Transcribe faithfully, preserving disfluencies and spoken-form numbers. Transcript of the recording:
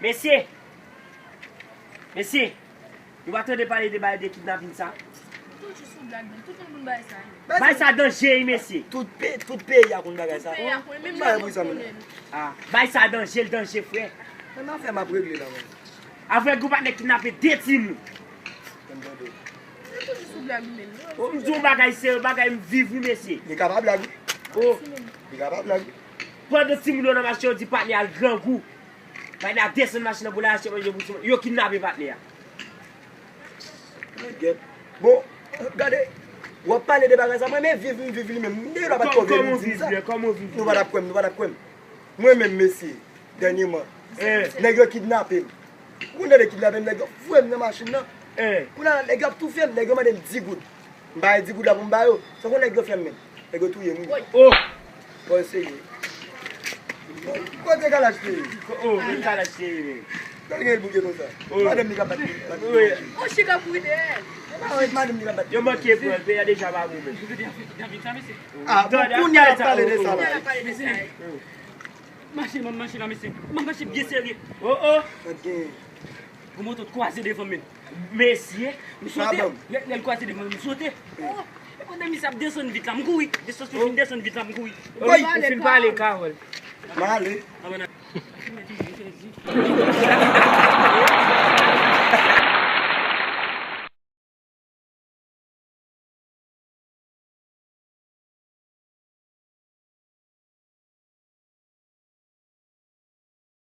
Mesye! Mesye! Nou pa tande pale de bagay de kidnapin sa? Toujou sou blag, men tout moun konn bagay sa yo. Bagay sa danje, wi, mesye. Tout pe-, tout peyi a konn bagay sa. Tout peyi a konnen, menm lè yo konnen. Ah, bagay sa danje, l danje, frè. Men afè m ap regle la, men. Avèk yon patnè kidnape de timoun. Ann tande. Li toujou sou blag li menm. Oh, m di yon bagay serye, bagay m viv wi, mesye. Li ka pa blag wi. Oh. Li ka pa blag wi. Pandan timoun yo nan mache, yo di patnè a al grangou. Patnè a desann machin nan pou l al achte manje pou timoun. Yo kidnape patnè a. Bon, gade, w ap pale de bagay sa, mwen men viv m viv li menm. M te la pa t twò vle m di sa. Nou pa t ap kwè m, nou pa t ap kwè m. Mwen menm, mesye, dènyèman, nèg yo kidnape m. Ou konn de kidnape m, nèg yo foure m nan machin nan. Kounye a, nèg yo ap toufe m, nèg yo mande m di goud. M bay di goud la pou m ba yo. Sa w konn nèg yo fè m menm? Nèg yo touye m wi. Oh! Bon, eseye. Kote kalach te ye? Oh, men kalach te ye, men. Gade gen bouke konsa. Oh. Madanm li ka bat li. Oh, chita pou ide. Madanm li ka bat li. Yo manke pran l, peyi a deja pa bon, men. Ah, bon, kounye a l ap pale de sa la. Mache, m ap mache la, mesye. M ap mache byen serye. Oh, oh. Gwo moto t kwaze devan m, men. Mesye, m sote. Lè, lè l kwaze devan m, m sote. Oh, e pandan misye ap desann vit la, m kouri. Desann, fin desann vit la, m kouri. Ou fin pale, Carole. M ale.